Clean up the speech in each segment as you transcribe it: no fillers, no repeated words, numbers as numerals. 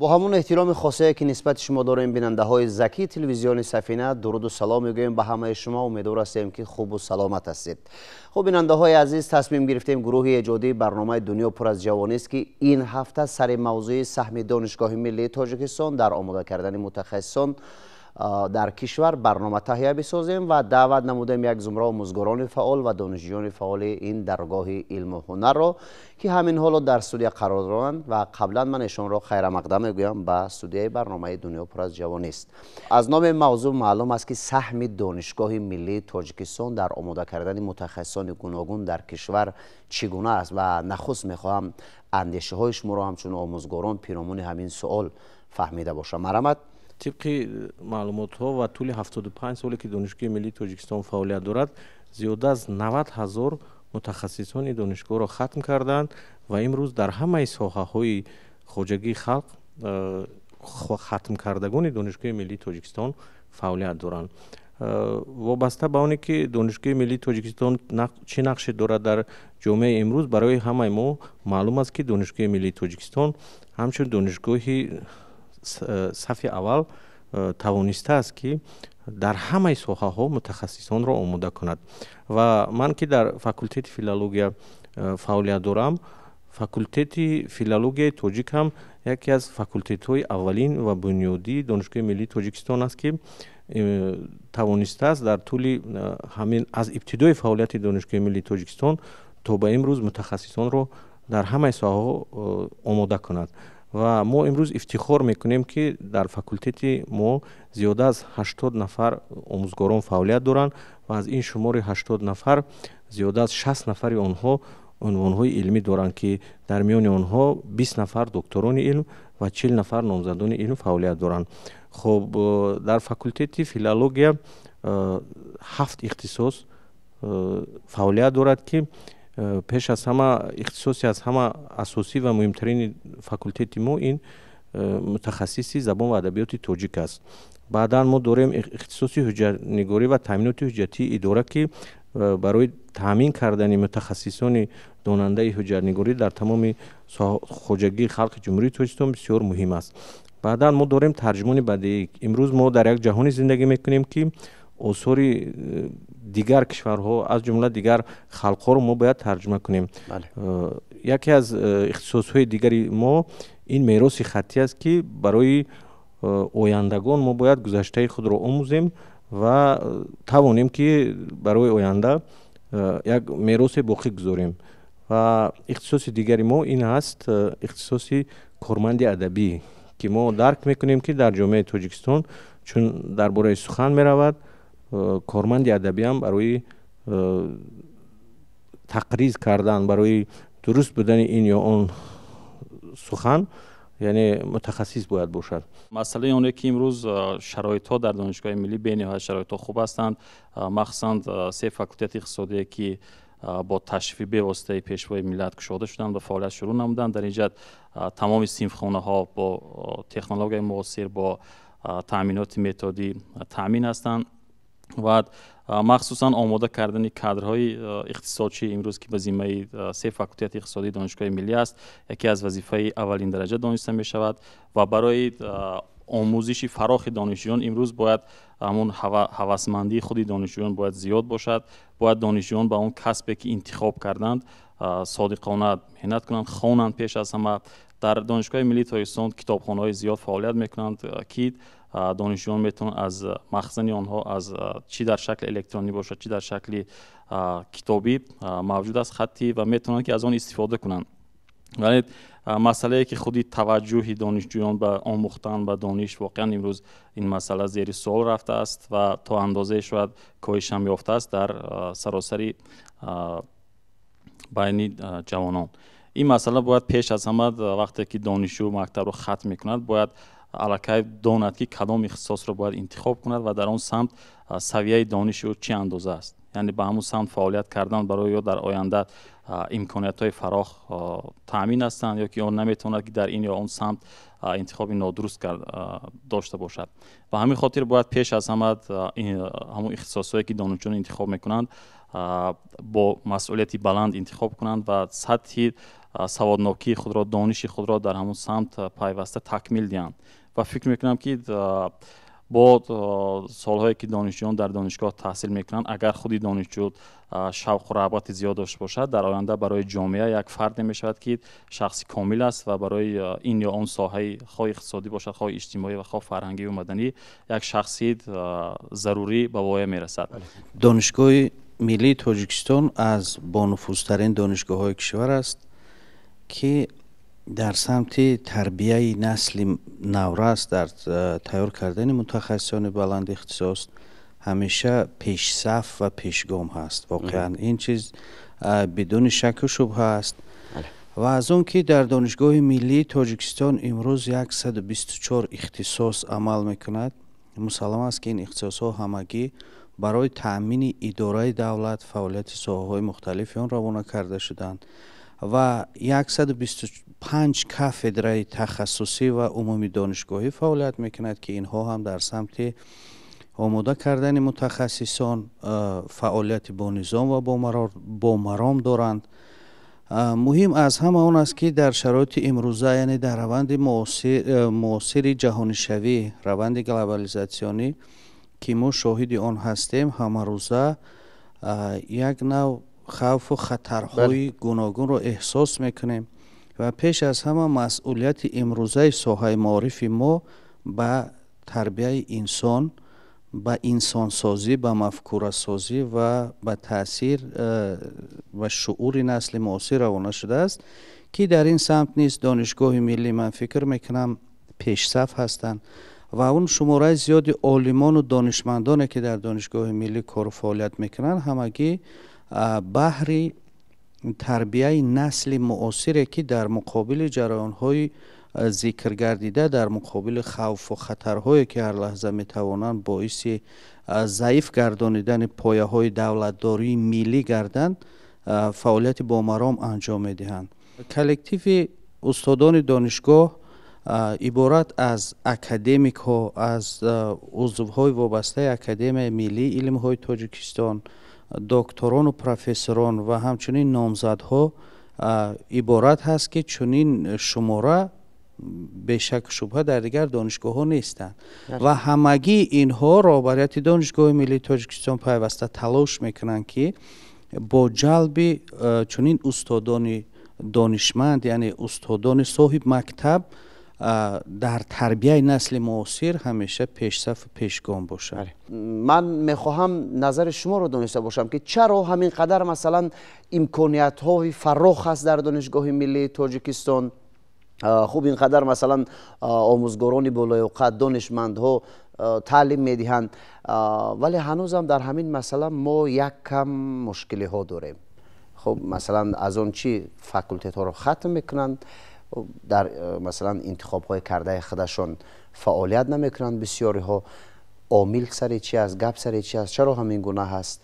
Бо ҳамон эҳтироми хосае, ки нисбати шумо дорем, бинандаҳои закии телевизиони Сафина, дуруду салом мегӯем ба ҳамаи шумо. Умедвор ҳастем, ки хубу саломат ҳастед. Хуб, бинандаҳои азиз, тасмим гирифтем гурӯҳи эҷодии барномаи «Дунё пур аз ҷавонист», ки ин ҳафта сари мавзӯи саҳми Донишгоҳи миллии Тоҷикистон дар омода кардани мутахассисон дар кишвар барнома таҳия бисозем ва даъват намудем як зумра омӯзгорони фаъол ва донишҷӯёни фаъоли ин даргоҳи илму ҳунарро, ки ҳамин ҳоло дар студия қарор доранд, ва қаблан ман эшонро хайрамақдам мегӯям ба студияи барномаи «Дунё пур аз ҷавонист». Аз номи мавзӯъ маълум аст, ки саҳми Донишгоҳи миллии Тоҷикистон дар омода кардани мутахассисони гуногун дар кишвар чӣ гуна аст. Ва нахуст мехоҳам андешаҳои шуморо ҳамчун омӯзгорон пиромуни ҳамин суол фаҳмида бошам. Марҳамат. Тибқи маълумотҳо ва тӯли 75 соле, ки Донишгоҳи миллии Тоҷикистон фаъолият дорад, зиёда аз 90 000 мутахассисони донишгоҳро хатм карданд ва имрӯз дар ҳамаи соҳаҳои хоҷагии халқ хатмкардагони Донишгоҳи миллии Тоҷикистон фаъолият доранд. Вобаста ба оне, ки Донишгоҳи миллии Тоҷикистон чӣ нақше дорад дар ҷомеаи имрӯз, барои ҳамаи мо маълум аст, ки Донишгоҳи миллии Тоҷикистон ҳамчун донишгоҳи сафи аввал тавонистааст, ки дар ҳамаи соҳаҳо мутахассисонро омода кунад. Ва ман, ки дар факултети филология фаъолият дорам, факултети филологияи тоҷик ҳам яке аз факултетҳои аввалин ва бунёдии Донишгоҳи миллии Тоҷикистон аст, ки тавонистааст дар тӯли ҳамин аз ибтидои фаъолияти Донишгоҳи миллии Тоҷикистон то ба имрӯз мутахассисонро дар ҳамаи соҳаҳо омода кунад. Ва мо имрӯз ифтихор мекунем, ки дар факултети мо зиёда аз 80 нафар омӯзгорон фаъолият доранд ва аз ин шумори 80 нафар зиёда аз 60 нафари онҳо унвонҳои илмӣ доранд, ки дар миёни онҳо 20 нафар докторони илм ва 40 нафар номзадони илм фаъолият доранд. Хуб, дар факултети филология ҳафт ихтисос фаъолият дорад, ки пеш аз ҳама ихтисоси аз ҳама асосӣ ва муҳимтарини факултети мо ин мутахассиси забон ва адабиёти тоҷик аст. Баъдан мо дорем ихтисоси ҳуҷҷатнигорӣ ва таъминоти ҳуҷҷатии идора, ки барои таъмин кардани мутахассисони донандаи ҳуҷҷатнигорӣ дар тамоми хоҷагии халқи Ҷумҳурии Тоҷикистон бисёр муҳим аст. Баъдан мо дорем тарҷумони бадеӣ. Имрӯз мо дар як ҷаҳоне зиндагӣ мекунем, ки осори дигар кишварҳо, аз ҷумла дигар халқҳоро мо бояд тарҷума кунем. Яке аз ихтисосҳои дигари мо ин мероси хаттӣ аст, ки барои ояндагон мо бояд гузаштаи худро омӯзем ва тавонем, ки барои оянда як меросе боқӣ гузорем. Ва ихтисоси дигари мо ин аст ихтисоси корманди адабӣ, ки мо дарк мекунем, ки дар ҷомеаи Тоҷикистон, чун дар бораи сухан меравад, корманди адабиам барои тақриз кардан, барои дуруст будани ин ё он сухан, яъне мутахассис бояд бошад. Масъалаи оне, ки имрӯз шароитҳо дар Донишгоҳи миллӣ бениҳоят шароитҳо хуб ҳастанд, махсусан се факултети иқтисодие, ки бо ташрифи бевоситаи Пешвои миллат кушода шуданд ва фаъолият шурӯъ намуданд. Дар ин ҷиҳат тамоми синфхонаҳо бо технологияи муосир, бо таъминоти методӣ таъмин ҳастанд ва махсусан омода кардани кадрҳои иқтисодчӣ имрӯз, ки ба зиммаи се факултети иқтисодии Донишгоҳи миллӣ аст, яке аз вазифаи аввалин дараҷа дониста мешавад. Ва барои омӯзиши фарохи донишҷӯён имрӯз бояд ҳамон ҳавасмандии худи донишҷӯён бояд зиёд бошад. Бояд донишҷӯён ба он касбе, ки интихоб карданд, содиқона меҳнат кунанд, хонанд. Пеш аз ҳама дар Донишгоҳи миллии Тоҷикистон китобхонаҳои зиёд фаъолият мекунанд, ки донишҷӯён метавонанд аз махзани онҳо, аз чӣ дар шакли электронӣ бошад, чӣ дар шакли китобӣ мавҷуд аст, хаттӣ, ва метавонанд, ки аз он истифода кунанд. Вале масъалае, ки худи таваҷҷӯҳи донишҷӯён ба омӯхтан, ба дониш, воқеан имрӯз ин масъала зери суол рафтааст ва то андозае шояд коҳишам ёфтааст дар саросари байни ҷавонон. Ин масъала бояд пеш аз ҳама, вақте ки донишҷӯ мактабро хатм мекунад, бояд аллакай донад, ки кадом ихтисосро бояд интихоб кунад ва дар он самт савияи дониши ӯ чӣ андоза аст. Яъне ба ҳамун самт фаъолият кардан барои ё дар оянда имкониятҳои фарох таъмин ҳастанд, ё ки он наметавонад, ки дар ин ё он самт интихоби нодуруст дошта бошад. Ба ҳамин хотир бояд пеш аз ҳама ҳамун ихтисосҳое, ки донишҷӯён интихоб мекунанд, бо масъулияти баланд интихоб кунанд ва сатҳи саводнокии худро, дониши худро дар ҳамун самт пайваста такмил диҳанд. Ва фикр мекунам, ки бо солҳое, ки донишҷӯён дар донишгоҳ таҳсил мекунанд, агар худи донишҷӯ шавқу рағбати зиёд дошта бошад, дар оянда барои ҷомеа як фарде мешавад, ки шахси комил аст ва барои ин ё он соҳаи, хоҳ иқтисодӣ бошад, хоҳ иҷтимоӣ ва хоҳ фарҳангию маданӣ, як шахси зарурӣ ба воя мерасад. Донишгоҳи миллии Тоҷикистон аз бонуфузтарин донишгоҳҳои кишвар аст, ки дар самти тарбияи насли наврас, дар тайёр кардани мутахассисони баланд ихтисос ҳамеша пешсаф ва пешгом ҳаст. Воқеан, ин чиз бидуни шаку шубҳа аст. Ва аз он ки дар Донишгоҳи миллии Тоҷикистон имрӯз 124 ихтисос амал мекунад, мусаллам аст, ки ин ихтисосҳо ҳамагӣ барои таъмини идораи давлат, фаъолияти соҳаҳои мухталифи он равона карда шуданд ва 125 кафедраи тахассусӣ ва умумидонишгоҳӣ фаъолият мекунад, ки инҳо ҳам дар самти омода кардани мутахассисон фаъолияти бонизом ва бомаром доранд. Муҳим аз ҳама он аст, ки дар шароити имрӯза, яъне дар раванди муосири ҷаҳонишавӣ, раванди глобализатсионӣ, ки мо шоҳиди он ҳастем, ҳамарӯза як нав хавфу хатарҳои гуногунро эҳсос мекунем ва пеш аз ҳама масъулияти имрӯзаи соҳаи маорифи мо ба тарбияи инсон, ба инсонсозӣ, ба мафкурасозӣ ва ба таъсир ва шуури насли муосир равона шудааст, ки дар ин самт низ Донишгоҳи миллӣ, ман фикр мекунам, пешсаф ҳастанд ва он шумораи зиёди олимону донишмандоне, ки дар Донишгоҳи миллӣ кору фаъолият мекунанд, ҳамагӣ баҳри тарбияи насли муосире, ки дар муқобили ҷараёнҳои зикргардида, дар муқобили хавфу хатарҳое, ки ҳар лаҳза метавонанд боиси заиф гардонидани пояҳои давлатдории миллӣ гарданд, фаъолияти бомаром анҷом медиҳанд. Коллективи устодони донишгоҳ иборат аз академикҳо, аз узвҳои вобастаи Академияи миллии илмҳои Тоҷикистон, докторону профессорон ва ҳамчунин номзадҳо иборат ҳаст, ки чунин шумора бешаку шубҳа дар дигар донишгоҳҳо нестанд. Ва ҳамагии инҳо, роҳбарияти Донишгоҳи миллии Тоҷикистон пайваста талош мекунанд, ки бо ҷалби чунин устодони донишманд, яъне устодони соҳиб мактаб, дар тарбияи насли муосир ҳамеша пешсафу пешгом бошад. Ман мехоҳам назари шуморо дониста бошам, ки чаро ҳамин қадар, масалан, имкониятҳои фарох аст дар Донишгоҳи миллии Тоҷикистон, хуб, ин қадар, масалан, омӯзгорони болоёқат, донишмандҳо таълим медиҳанд, вале ҳанӯзам дар ҳамин масъала мо як кам мушкилиҳо дорем. Хуб, масалан, аз он чӣ факултетҳоро хатм мекунанд, дар, масалан, интихобҳои кардаи худашон фаъолият намекунанд бисёриҳо. Омил сари чи аст, гап сари чи аст, чаро ҳамин гуна ҳаст?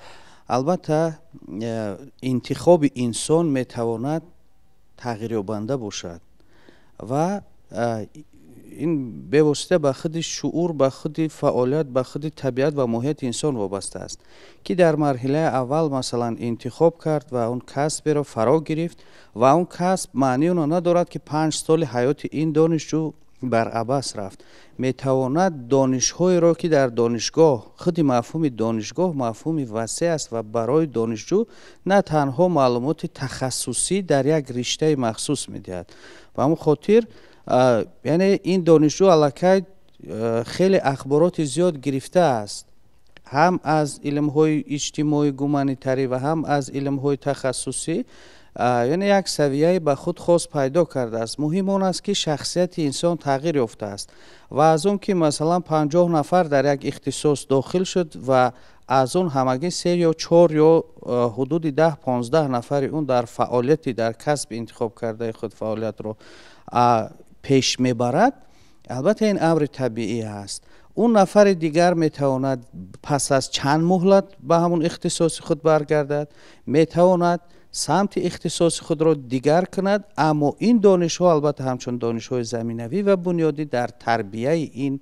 Албатта, интихоби инсон метавонад тағйирёбанда бошад ва ин бевосита ба худи шуур, ба худи фаъолият, ба худи табиат ва моҳияти инсон вобаста аст, ки дар марҳилаи аввал, масалан, интихоб кард ва он касберо фаро гирифт ва он касб маънии онро надорад, ки 5 соли ҳаёти ин донишҷӯ бар абас рафт. Метавонад донишҳоеро, ки дар донишгоҳ, худи мафҳуми донишгоҳ мафҳуми васеъ аст ва барои донишҷӯ на танҳо маълумоти тахассусӣ дар як риштаи махсус медиҳад. Ба ҳамон хотир, яъне ин донишҷӯ аллакай хеле ахбороти зиёд гирифтааст, ҳам аз илмҳои иҷтимоӣ, гуманитарӣ ва ҳам аз илмҳои тахассусӣ, яъне як савияи ба худ хос пайдо кардааст. Муҳим он аст, ки шахсияти инсон тағйир ёфтааст ва аз он ки, масалан, 50 нафар дар як ихтисос дохил шуд ва аз он ҳамагӣ се ё чор ё ҳудуди 10-15 нафари он дар фаъолияти дар касби интихоб кардаи худ фаъолиятро пеш мебарад, албатта, ин амри табиӣ аст. Он нафари дигар метавонад пас аз чанд муҳлат ба ҳамон ихтисоси худ баргардад, метавонад самти ихтисоси худро дигар кунад, аммо ин донишҳо албатта ҳамчун донишҳои заминавӣ ва бунёдӣ дар тарбияи ин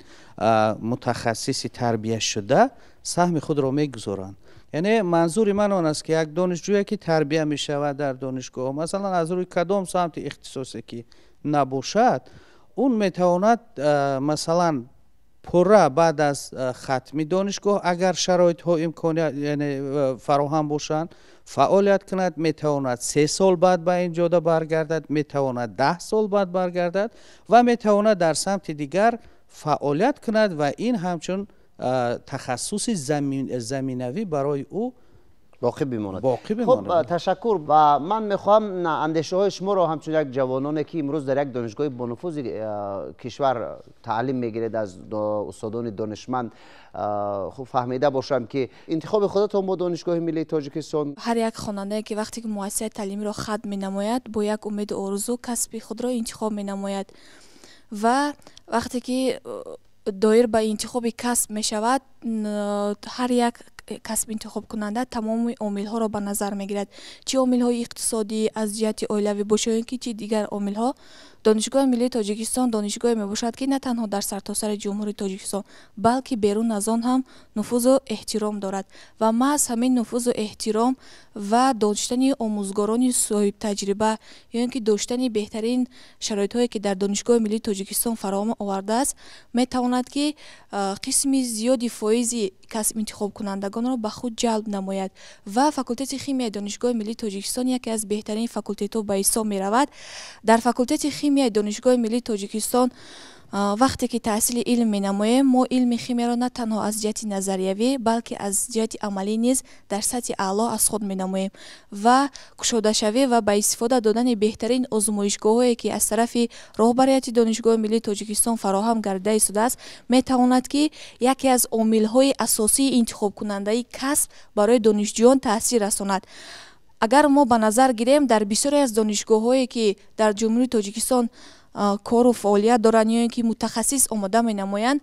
мутахассиси тарбияшуда саҳми худро мегузоранд. Яъне манзури ман он аст, ки як донишҷӯе, ки тарбия мешавад дар донишгоҳ, масалан, аз рӯи кадом самти ихтисосе ки набошад, он метавонад, масалан, пурра баъд аз хатми донишгоҳ, агар шароитҳо, имконият, яъне фароҳам бошанд, фаъолият кунад, метавонад 3 сол баъд ба ин ҷода баргардад, метавонад 10 сол баъд баргардад ва метавонад дар самти дигар фаъолият кунад ва ин ҳамчун тахассуси заминавӣ барои ӯ боқӣ бимонад. Боқӣ. Хуб, ташаккур. Ва ман мехоҳам андешаҳои шуморо ҳамчун як ҷавононе, ки имрӯз дар як донишгоҳи бонуфузи кишвар таълим мегиред, аз устодони донишманд хуб фаҳмида бошам, ки интихоби худатон бо Донишгоҳи миллии Тоҷикистон. Ҳар як хонандае, ки вақте ки муассисаи таълимиро хатм менамояд, бо як умеду орзу касби худро интихоб менамояд. Ва вақте ки доир ба интихоби касб мешавад, ҳар як касб интихобкунанда тамоми омилҳоро ба назар мегирад, чӣ омилҳои иқтисодӣ, аз ҷиҳати оилавӣ бошад ё ки чӣ дигар омилҳо. Донишгоҳи миллии Тоҷикистон донишгоҳе мебошад, ки на танҳо дар сартосари Ҷумҳурии Тоҷикистон, балки берун аз он ҳам нуфузу эҳтиром дорад. Ва маҳз ҳамин нуфузу эҳтиром ва доштани омӯзгорони соҳибтаҷриба ё ин ки доштани беҳтарин шароитҳое, ки дар Донишгоҳи миллии Тоҷикистон фароҳам овардааст, метавонад, ки қисми зиёди фоизи касб интихобкунандагонро ба худ ҷалб намояд. Ва факултети химияи Донишгоҳи миллии Тоҷикистон яке аз беҳтарин факултетҳо ба ҳисоб меравад. Дар факултети химияи Донишгоҳи миллии Тоҷикистон вақте ки таҳсили илм менамоем, мо илми химияро на танҳо аз ҷиҳати назариявӣ, балки аз ҷиҳати амалӣ низ дар сатҳи аъло аз худ менамоем. Ва кушодашавӣ ва ба истифода додани беҳтарин озмоишгоҳҳое, ки аз тарафи роҳбарияти Донишгоҳи миллии Тоҷикистон фароҳам гардида истодааст, метавонад, ки яке аз омилҳои асосии интихобкунандаи касб барои донишҷӯён таъсир расонад. Агар мо ба назар гирем, дар бисёре аз донишгоҳҳое, ки дар Ҷумҳурии Тоҷикистон кору фаъолият доранд ё ин ки мутахассис омода менамоянд,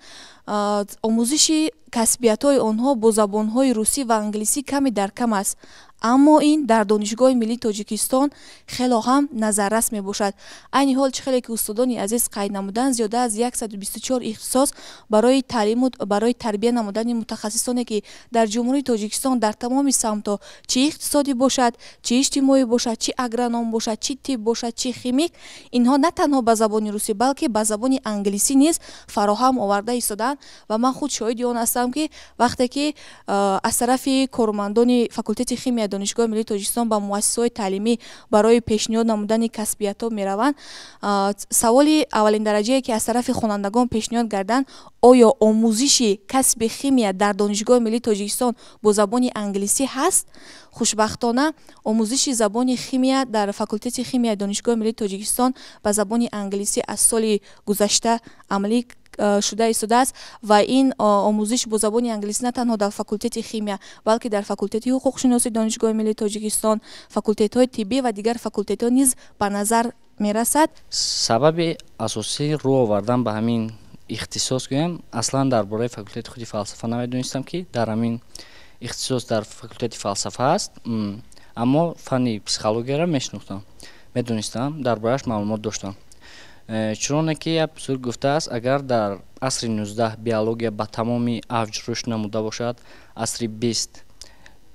омӯзиши касбиятҳои онҳо бо забонҳои русӣ ва англисӣ каме дар кам аст. Аммо ин дар Донишгоҳи миллии Тоҷикистон хело ҳам назаррас мебошад. Айни ҳол, чӣ хеле ки устодони азиз қайд намуданд, зиёда аз 124 ихтисос барои таълиму барои тарбия намудани мутахассисоне, ки дар Ҷумҳурии Тоҷикистон дар тамоми самтҳо, чӣ иқтисодӣ бошад, чӣ иҷтимоӣ бошад, чӣ агроном бошад, чӣ тиб бошад, чӣ химик, инҳо на танҳо ба забони русӣ, балки ба забони англисӣ низ фароҳам оварда истодаанд. Ва ман худ шоҳиди он ҳастам, ки вақте ки аз тарафи кормандони факултети химияи Донишгоҳи миллии Тоҷикистон ба муассисаҳои таълимӣ барои пешниҳод намудани касбиятҳо мераванд, саволи аввалиндараҷае, ки аз тарафи хонандагон пешниҳод гарданд: оё омӯзиши касби химия дар Донишгоҳи миллии Тоҷикистон бо забони англисӣ ҳаст? Хушбахтона, омӯзиши забони химия дар факултети химияи Донишгоҳи миллии Тоҷикистон ба забони англисӣ аз соли гузашта амалӣ шуда истодааст. Ва ин омӯзиш бо забони англисӣ на танҳо дар факултети химия, балки дар факултети ҳуқуқшиносии Донишгоҳи миллии Тоҷикистон, факултетҳои тиббӣ ва дигар факултетҳо низ ба назар мерасад. Сабаби асосии рӯ овардан ба ҳамин ихтисос гӯям, аслан дар бораи факултети худи фалсафа намедонистам, ки дар ҳамин ихтисос дар факултети фалсафа аст, аммо фанни психологияро мешинохтам, медонистам, дар борааш маълумот доштам. Чуноне ки як бузург гуфтааст, агар дар асри 19 биология ба тамоми авҷ рушд намуда бошад, асри 20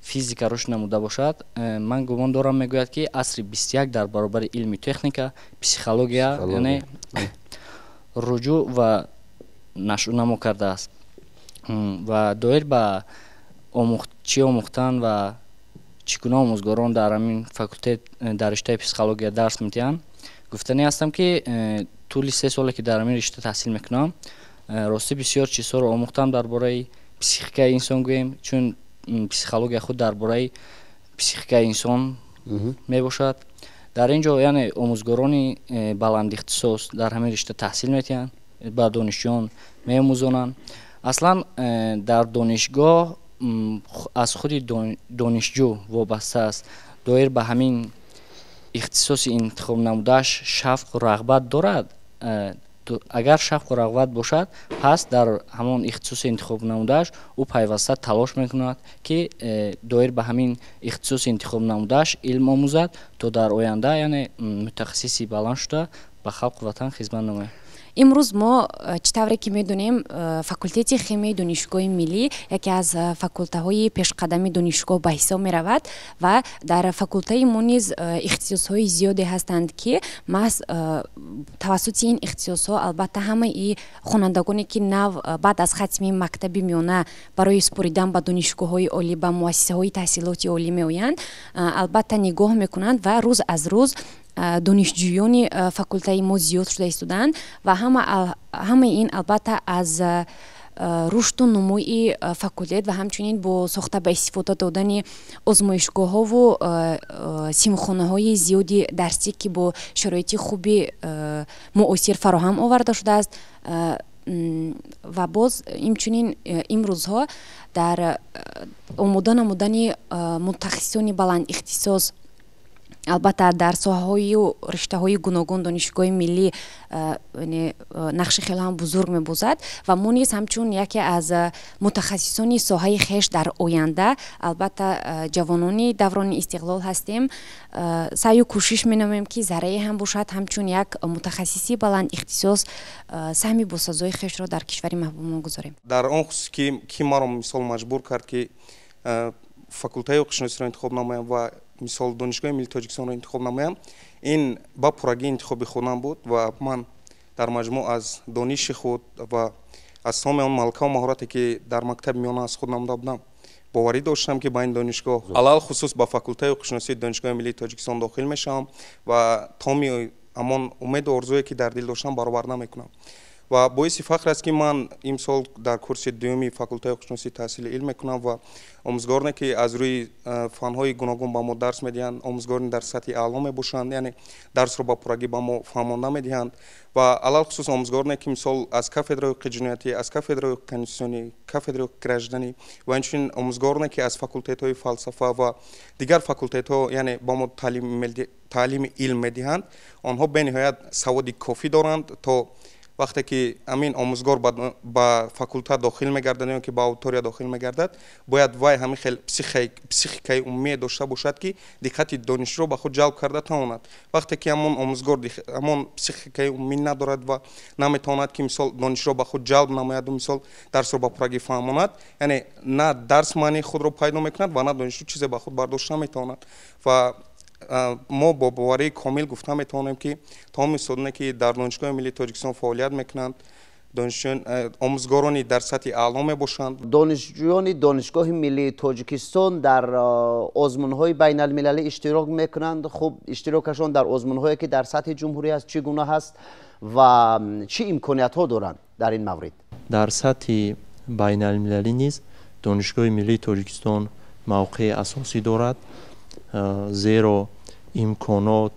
физика рушд намуда бошад, ман гумон дорам, мегӯяд, ки асри 21 дар баробари илми техника психология, яъне руҷӯъ ва нашъунамо кардааст. Ва доир ба чӣ омӯхтан ва чӣ гуна омӯзгорон дар ҳамин факултет дар риштаи психология дарс медиҳанд, гуфтанӣ ҳастам, ки тӯли 3 соле, ки дар ҳамин ришта таҳсил мекунам, ростӣ бисёр чизҳоро омӯхтам дар бораи психикаи инсон гӯем, чун психология худ дар бораи психикаи инсон мебошад. Дар ин ҷо, яъне, омӯзгорони баландихтисос дар ҳамин ришта таҳсил медиҳанд, ба донишҷӯён меомӯзонанд. Аслан дар донишгоҳ аз худи донишҷӯ вобаста аст, доир ба ҳамин ихтисоси интихоб намудааш шавқу рағбат дорад. Агар шавқу рағбат бошад, пас дар ҳамон ихтисоси интихоб намудааш ӯ пайваста талош мекунад, ки доир ба ҳамин ихтисоси интихоб намудааш илм омӯзад, то дар оянда, яъне, мутахассиси баланд шуда, ба халқу ватан хизмат намояд. Имрӯз мо, чӣ тавре ки медонем, факултети химияи Донишгоҳи миллӣ яке аз факултаҳои пешқадами донишгоҳ ба ҳисоб меравад ва дар факултаи мо низ ихтисосҳои зиёде ҳастанд, ки маҳз тавассути ин ихтисосҳо, албатта, ҳамаи хонандагоне, ки нав баъд аз хатми мактаби миёна барои супоридан ба донишгоҳҳои олӣ, ба муассисаҳои таҳсилоти олӣ меоянд, албатта, нигоҳ мекунанд ва рӯз аз рӯз донишҷӯёни факултаи мо зиёд шуда истодаанд ва ҳамаи ин, албатта, аз рушду нумӯи факултет ва ҳамчунин бо сохта ба истифода додани озмоишгоҳҳову синфхонаҳои зиёди дарсӣ, ки бо шароити хуби муосир фароҳам оварда шудааст. Ва боз инчунин имрӯзҳо дар омода намудани мутахассисони баландихтисос, албатта, дар соҳаҳою риштаҳои гуногун Донишгоҳи миллӣ нақши хеле ҳам бузург мебозад ва мо низ ҳамчун яке аз мутахассисони соҳаи хеш дар оянда, албатта, ҷавонони даврони истиқлол ҳастем, саъю кӯшиш менамоем, ки заррае ҳам бошад, ҳамчун як мутахассиси баланд ихтисос саҳми босазои хешро дар кишвари маҳбубмон гузорем. Дар он хусус, ки маро, мисол, маҷбур кард, ки факултаи ҳуқуқшиносиро интихоб намоям ва, мисол, Донишгоҳи миллии Тоҷикистонро интихоб намоям, ин ба пуррагӣ интихоби худам буд ва ман дар маҷмӯъ аз дониши худ ва аз тамоми он малакаву маҳорате, ки дар мактаби миёна аз худ намуда будам, боварӣ доштам, ки ба ин донишгоҳ, алалхусус ба факултаи ҳуқуқшиносии Донишгоҳи миллии Тоҷикистон дохил мешавам ва тамоми ҳамон умеду орзуе, ки дар дил доштам, бароварда мекунам. Ва боиси фахр аст, ки ман имсол дар курси дуюми факултаи ҳуқуқшиносӣ таҳсили илм мекунам ва омӯзгороне, ки аз рӯи фанҳои гуногун ба мо дарс медиҳанд, омӯзгорони дар сатҳи аъло мебошанд, яъне дарсро ба пуррагӣ ба мо фаҳмонда медиҳанд. Ва алалхусус омӯзгороне, ки, мисол, аз кафедраи ҳуқуқи ҷиноятӣ, аз кафедраи ҳуқуқи конститутсионӣ, кафедраи ҳуқуқи гражданӣ ва инчунин омӯзгороне, ки аз факултетҳои фалсафа ва дигар факултетҳо, яъне, ба мо таълими илм медиҳанд, онҳо бениҳоят саводи кофӣ доранд, то вақте ки ҳамин омӯзгор ба факултет дохил мегардад ё ки ба аудитория дохил мегардад, бояд вай ҳамин хел психикаи умумие дошта бошад, ки диққати донишҷӯро ба худ ҷалб карда тавонад. Вақте ки ҳамон омӯзгор ҳамон психикаи умумӣ надорад ва наметавонад, ки, мисол, донишҷӯро ба худ ҷалб намояду, мисол, дарсро ба пуррагӣ фаҳмонад, яъне на дарс маънии худро пайдо мекунад ва на донишҷӯ чизе ба худ бардошта наметавонад. Ва мо бо боварии комил гуфта метавонем, ки тамоми устодоне, ки дар Донишгоҳи миллии Тоҷикистон фаъолият мекунанд, донишҷӯён, омӯзгорони дар сатҳи аъло мебошанд. Донишҷӯёни Донишгоҳи миллии Тоҷикистон дар озмунҳои байналмилалӣ иштирок мекунанд. Хуб, иштирокашон дар озмунҳое, ки дар сатҳи ҷумҳурӣ аст, чӣ гуна ҳаст ва чӣ имкониятҳо доранд дар ин маврид? Дар сатҳи байналмилалӣ низ Донишгоҳи миллии Тоҷикистон мавқеи асосӣ дорад, зеро имконот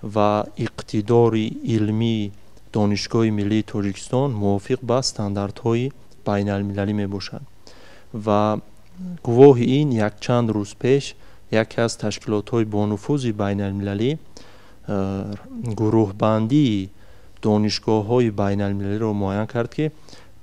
ва иқтидори илмии Донишгоҳи миллии Тоҷикистон мувофиқ ба стандартҳои байналмилалӣ мебошад. Ва гувоҳи ин, якчанд рӯз пеш яке аз ташкилотҳои бонуфузи байналмилалӣ гурӯҳбандии донишгоҳҳои байналмилалиро муайян кард, ки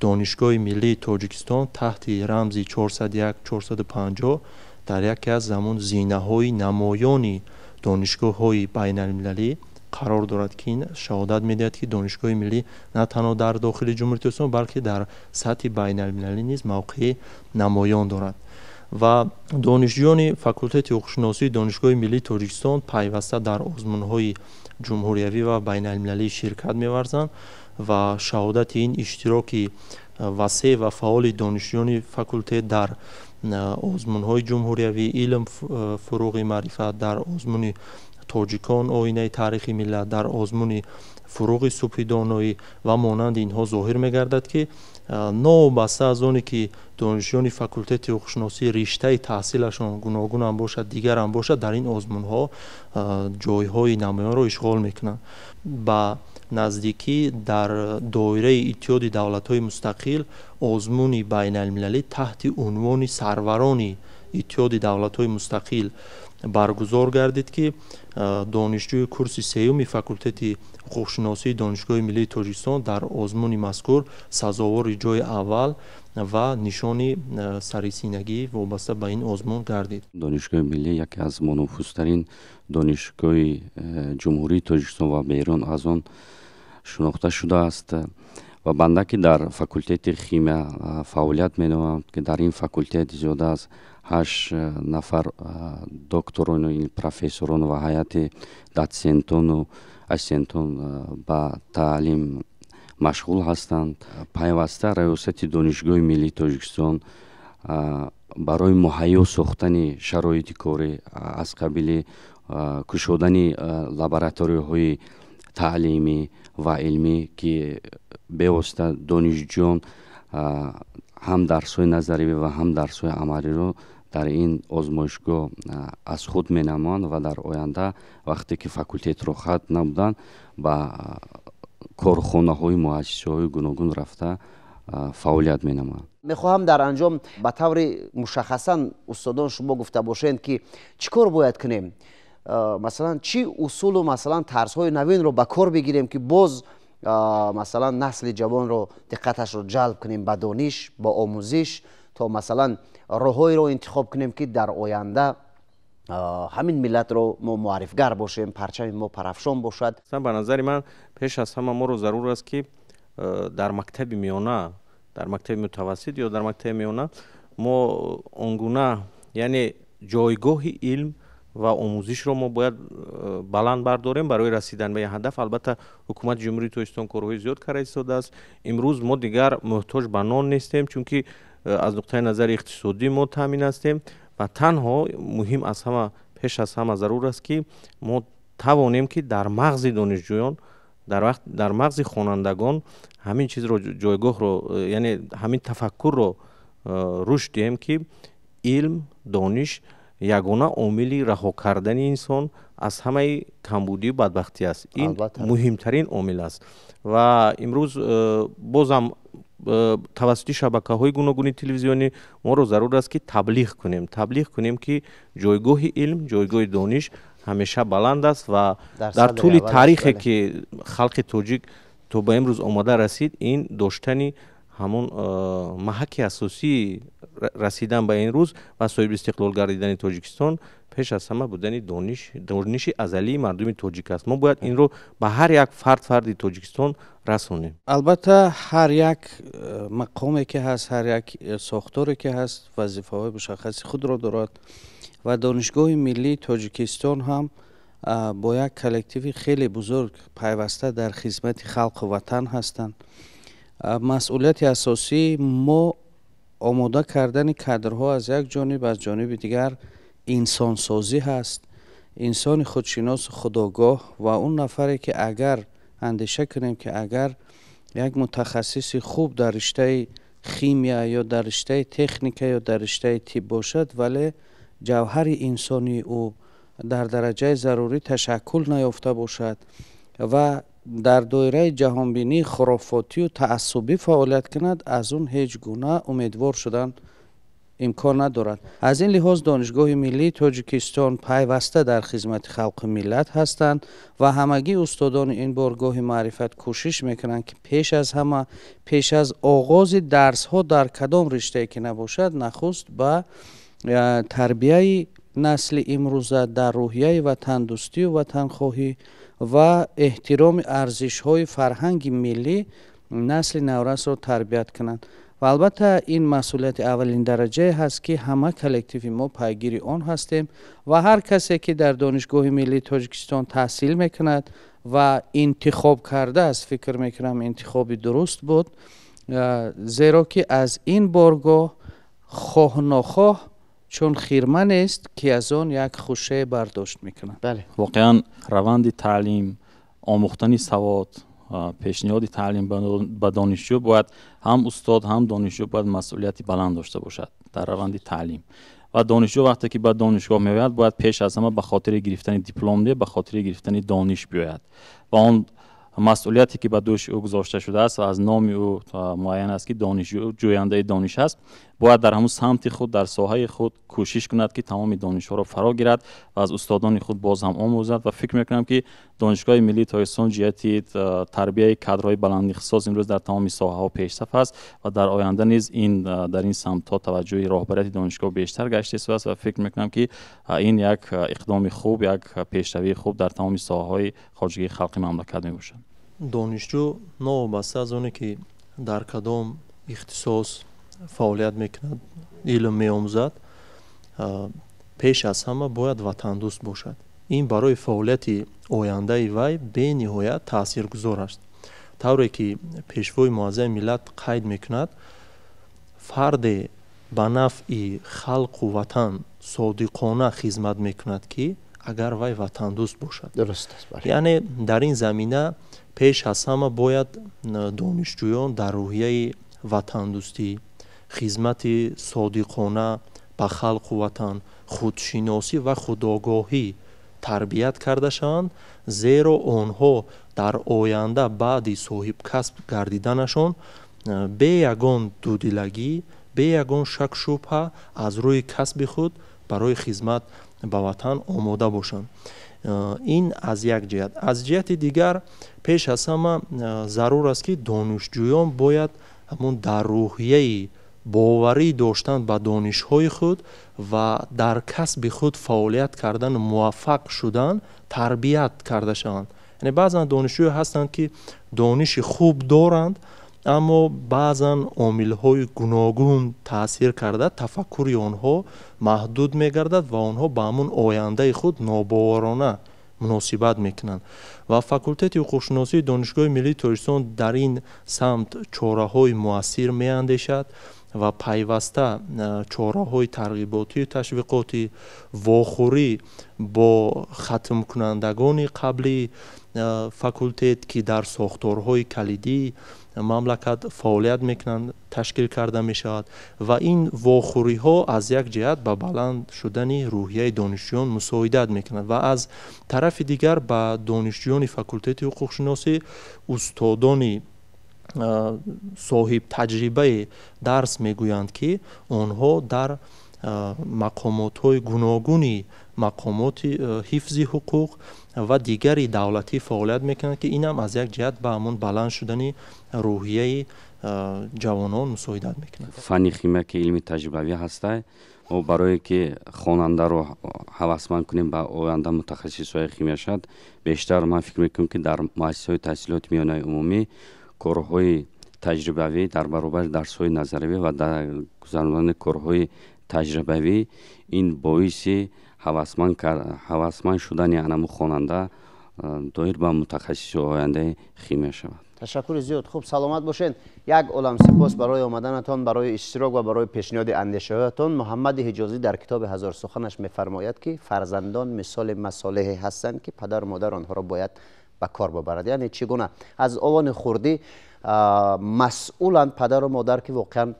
Донишгоҳи миллии Тоҷикистон таҳти рамзи 401 450 дар яке аз ҳамон зинаҳои намоёни донишгоҳҳои байналмилалӣ қарор дорад, ки ин шаҳодат медиҳад, ки Донишгоҳи миллӣ на танҳо дар дохили Ҷумҳурии Тоҷикистон, балки дар сатҳи байналмилалӣ низ мавқеи намоён дорад. Ва донишҷӯёни факултети ҳуқуқшиносии Донишгоҳи миллии Тоҷикистон пайваста дар озмунҳои ҷумҳуриявӣ ва байналмилалӣ ширкат меварзанд ва шаҳодати ин иштироки васеъ ва фаъоли донишҷӯёни факултет дар озмунҳои ҷумҳуриявӣ «Илм фуруғи маърифат», дар озмуни «Тоҷикон оинаи таърихи миллат», дар озмуни «Фуруғи субҳи доноӣ» ва монанди инҳо зоҳир мегардад, ки новобаста аз оне ки донишҷӯёни факултети ҳуқуқшиносӣ риштаи таҳсилашон гуногунам бошад, дигарам бошад, дар ин озмунҳо ҷойҳои намоёнро ишғол мекунанд. Ба наздикӣ дар доираи Иттиҳоди давлатҳои мустақил озмуни байналмилалӣ таҳти унвони «Сарварони Иттиҳоди давлатҳои мустақил» Баргузор гардид, ки донишҷӯи курси сеюми факултети ҳуқуқшиносии Донишгоҳи миллии Тоҷикистон дар озмуни мазкур сазовори ҷои аввал ва нишони сарисинагӣ вобаста ба ин озмун гардид. Донишгоҳи миллӣ яке аз бонуфузтарин донишгоҳи Ҷумҳурии Тоҷикистон ва берун аз он шинохта шудааст ва банда, ки дар факултети химия фаъолият менамоям, ки дар ин факултет зиёда аз 8 нафар докторону профессорон ва ҳайати дотсентону ассистентон ба таълим машғул ҳастанд. Пайваста раёсати Донишгоҳи миллии Тоҷикистон барои муҳайё сохтани шароити корӣ аз қабили кушодани лабораторияҳои таълимӣ ва илмӣ, ки бевосита донишҷӯён ҳам дарсҳои назаривӣ ва ҳам дарсҳои амалиро дар ин озмоишгоҳ аз худ менамоянд ва дар оянда, вақте ки факултетро хатм намуданд, ба корхонаҳои муассисаҳои гуногун рафта фаъолият менамоянд. Мехоҳам дар анҷом ба таври мушаххасан устодон шумо гуфта бошед, ки чӣ кор бояд кунем, масалан, чӣ усулу, масалан, тарзҳои навинро ба кор бигирем, ки боз, масалан, насли ҷавонро диққаташро ҷалб кунем ба дониш, ба омӯзиш, то, масалан, роҳҳоеро интихоб кунем, ки дар оянда ҳамин миллатро мо муаррифгар бошем, парчами мо парафшон бошад. Ба назари ман, пеш аз ҳама моро зарур аст, ки дар мактаби миёна, дар мактаби мутавассит ё дар мактаби миёна мо он гуна, яъне ҷойгоҳи илм ва омӯзишро мо бояд баланд бардорем барои расидан ба ин ҳадаф. Албатта, Ҳукумати Ҷумҳурии Тоҷикистон корҳои зиёд карда истодааст. Имрӯз мо дигар муҳтоҷ ба нон нестем, чунки аз нуқтаи назари иқтисодӣ мо таъмин ҳастем ва танҳо муҳим аз ҳама, пеш аз ҳама зарур аст, ки мо тавонем, ки дар мағзи донишҷӯён, дар вақт дар мағзи хонандагон ҳамин чизро, ҷойгоҳро, яъне ҳамин тафаккурро рушд диҳем, ки илм, дониш ягона омили раҳо кардани инсон аз ҳамаи камбудию бадбахтӣ аст. Ин муҳимтарин омил аст. Ва имрӯз бозам тавассути шабакаҳои гуногуни телевизионӣ моро зарур аст, ки таблиғ кунем, ки ҷойгоҳи илм, ҷойгоҳи дониш ҳамеша баланд аст ва дар тӯли таърихе, ки халқи тоҷик то ба имрӯз омода расид, ин доштани ҳамон маҳаки асосии расидан ба ин рӯз ва соҳиби истиқлол гардидани Тоҷикистон пеш аз ҳама будани дониш, дониши азалии мардуми тоҷик аст. Мо бояд инро ба ҳар як фарди Тоҷикистон расонем. Албатта, ҳар як мақоме ки ҳаст, ҳар як сохторе ки ҳаст, вазифаҳои мушаххаси худро дорад ва Донишгоҳи миллии Тоҷикистон ҳам бо як коллективи хеле бузург пайваста дар хизмати халқу ватан ҳастанд. Масъулияти асосии мо омода кардани кадрҳо аз як ҷониб, аз ҷониби дигар инсонсозӣ ҳаст. Инсони худшиносу худогоҳ ва он нафаре, ки агар андеша кунем, ки агар як мутахассиси хуб дар риштаи химия ё дар риштаи техника ё дар риштаи тиб бошад, вале ҷавҳари инсонии ӯ дар дараҷаи зарурӣ ташаккул наёфта бошад ва дар доираи ҷаҳонбинии хурофотию таассубӣ фаъолият кунад, аз он ҳеҷ гуна умедвор шудан имкон надорад. Аз ин лиҳоз Донишгоҳи миллии Тоҷикистон пайваста дар хизмати халқу миллат ҳастанд ва ҳамагӣ устодони ин боргоҳи маърифат кӯшиш мекунанд, ки пеш аз ҳама, пеш аз оғози дарсҳо дар кадом риштае ки набошад, нахуст ба тарбияи насли имрӯза дар рӯҳияи ватандӯстию ватанхоҳӣ ва эҳтироми арзишҳои фарҳанги миллӣ насли наврасро тарбият кунанд. Ва албатта, ин масъулияти аввалин дараҷае ҳаст, ки ҳама коллективи мо пайгири он ҳастем ва ҳар касе, ки дар Донишгоҳи миллии Тоҷикистон таҳсил мекунад ва интихоб кардааст, фикр мекунам, интихоби дуруст буд, зеро ки аз ин боргоҳ хоҳ нохоҳ чун хирманест, ки аз он як хушае бардошт мекунад. Воқеан, раванди таълим, омӯхтани савод, пешниҳоди таълим ба донишҷӯ бояд ҳам устод, ҳам донишҷӯ бояд масъулияти баланд дошта бошад дар раванди таълим. Ва донишҷӯ вақте ки ба донишгоҳ меояд, бояд пеш аз ҳама ба хотири гирифтани диплом не, ба хотири гирифтани дониш биёяд ва он Масъулияте ки ба дӯши ӯ гузошта шудааст ва аз номи ӯ муайян аст, ки донишҷӯ ҷӯяндаи дониш аст, бояд дар ҳамун самти худ, дар соҳаи худ кӯшиш кунад, ки тамоми донишҳоро фаро гирад ва аз устодони худ боз ҳам омӯзад. Ва фикр мекунам, ки Донишгоҳи миллии Тоҷикистон ҷиҳати тарбияи кадрҳои баландихтисос имрӯз дар тамоми соҳаҳо пешсаф аст ва дар оянда низ ин дар ин самтҳо таваҷҷӯҳи роҳбарияти донишгоҳ бештар гашта истодааст. Ва фикр мекунам, ки ин як иқдоми хуб, як пешравии хуб дар тамоми соҳаҳои хоҷагии халқи мамлакат мебошад. Донишҷӯ, новобаста аз оне ки дар кадом ихтисос фаъолият мекунад, илм меомӯзад, пеш аз ҳама бояд ватандӯст бошад. Ин барои фаъолияти ояндаи вай бениҳоят таъсиргузор аст. Тавре ки Пешвои муаззами миллат қайд мекунад, фарде ба нафъи халқу ватан содиқона хизмат мекунад, ки агар вай ватандӯст бошад. Дуруст аст. Яъне дар ин замина пеш аз ҳама бояд донишҷӯён дар рӯҳияи ватандӯстӣ, хизмати содиқона ба халқу ватан, худшиносӣ ва худогоҳӣ тарбият карда шаванд, зеро онҳо дар оянда баъди соҳибкасб гардиданашон бе ягон дудилагӣ, бе ягон шак шубҳа аз рӯи касби худ барои хизмат ба ватан омода бошанд. Ин аз як ҷиҳат. Аз ҷиҳати дигар, пеш аз ҳама зарур аст, ки донишҷӯён бояд ҳамун дар рӯҳияи боварӣ доштан ба донишҳои худ ва дар касби худ фаъолият кардану муваффақ шудан тарбият карда шаванд. Яъне баъзан донишҷӯе ҳастанд, ки дониши хуб доранд, аммо баъзан омилҳои гуногун таъсир карда, тафаккури онҳо маҳдуд мегардад ва онҳо ба ҳамун ояндаи худ нобоварона муносибат мекунанд. Ва факултети ҳуқуқшиносии Донишгоҳи миллии Тоҷикистон дар ин самт чораҳои муассир меандешад ва пайваста чораҳои тарғиботию ташвиқотӣ, вохӯрӣ бо хатмкунандагони қабли факултет, ки дар сохторҳои калидии мамлакат фаъолият мекунанд, ташкил карда мешавад. Ва ин вохӯриҳо аз як ҷиҳат ба баланд шудани рӯҳияи донишҷӯён мусоидат мекунад ва аз тарафи дигар ба донишҷӯёни факултети ҳуқуқшиносӣ устодони соҳибтаҷрибае дарс мегӯянд, ки онҳо дар мақомотҳои гуногуни мақомоти ҳифзи ҳуқуқ ва дигари давлатӣ фаъолият мекунанд, ки инам аз як ҷиҳат ба ҳамон баланд шудани рӯҳияи ҷавонон мусоидат мекунад. Фанни химия, ки илми таҷрибавӣ ҳастай, мо барое ки хонандаро ҳавасманд кунем, ба оянда мутахассисҳои химия шавад, бештар ман фикр мекунам, ки дар муассисаҳои таҳсилоти миёнаи умумӣ корҳои таҷрибавӣ дар баробари дарсҳои назаривӣ ва дар гузарондани корҳои таҷрибавӣ ин боиси ҳавасманд шудани анаму хонанда доир ба мутахассиси ояндаи химия шавад. Ташаккури зиёд. Хуб, саломат бошед. Як олам сипос барои омаданатон, барои иштирок ва барои пешниҳоди андешаҳоятон. Муҳаммади Ҳиҷозӣ дар китоби «Ҳазор суханаш» мефармояд, ки фарзандон мисоли масолеҳе ҳастанд, ки падару модар онҳоро бояд ба кор бибарад. Яъне чӣ гуна аз овони хурдӣ масъуланд падару модар, ки воқеан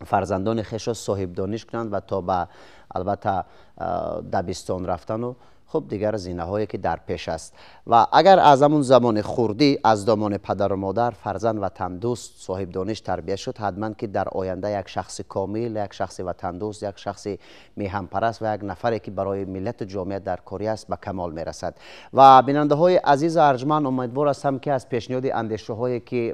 фарзандони хешро соҳибдониш кунанд ва то ба албатта дабистон рафтану хуб дигар зинаҳое, ки дар пеш аст. Ва агар аз ҳамун замони хурдӣ аз домони падару модар фарзанд ватандӯст, соҳибдониш тарбия шуд, ҳатман ки дар оянда як шахси комил, як шахси ватандӯст, як шахси меҳанпараст ва як нафаре, ки барои миллату ҷомеа дар корӣ аст, ба камол мерасад. Ва бинандаҳои азизу арҷманд, умедвор ҳастам, ки аз пешниҳоди андешаҳое, ки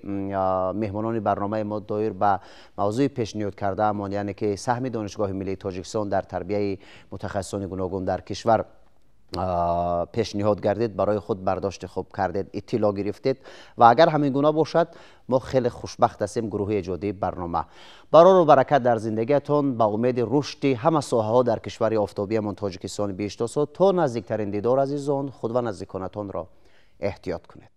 меҳмонони барномаи мо доир ба мавзӯи пешниҳод кардаамон, яъне ки саҳми Донишгоҳи миллии Тоҷикистон дар тарбияи мутахассисони гуногун дар кишвар пешниҳод гардид, барои худ бардошти хуб кардед, иттилоъ гирифтед. Ва агар ҳамин гуна бошад, мо хеле хушбахт ҳастем, гурӯҳи эҷодии барнома. Барору баракат дар зиндагиятон, ба умеди рушди ҳама соҳаҳо дар кишвари офтобиямон Тоҷикистони биҳиштосо. То наздиктарин дидор, азизон, худ ва наздиконатонро эҳтиёт кунед.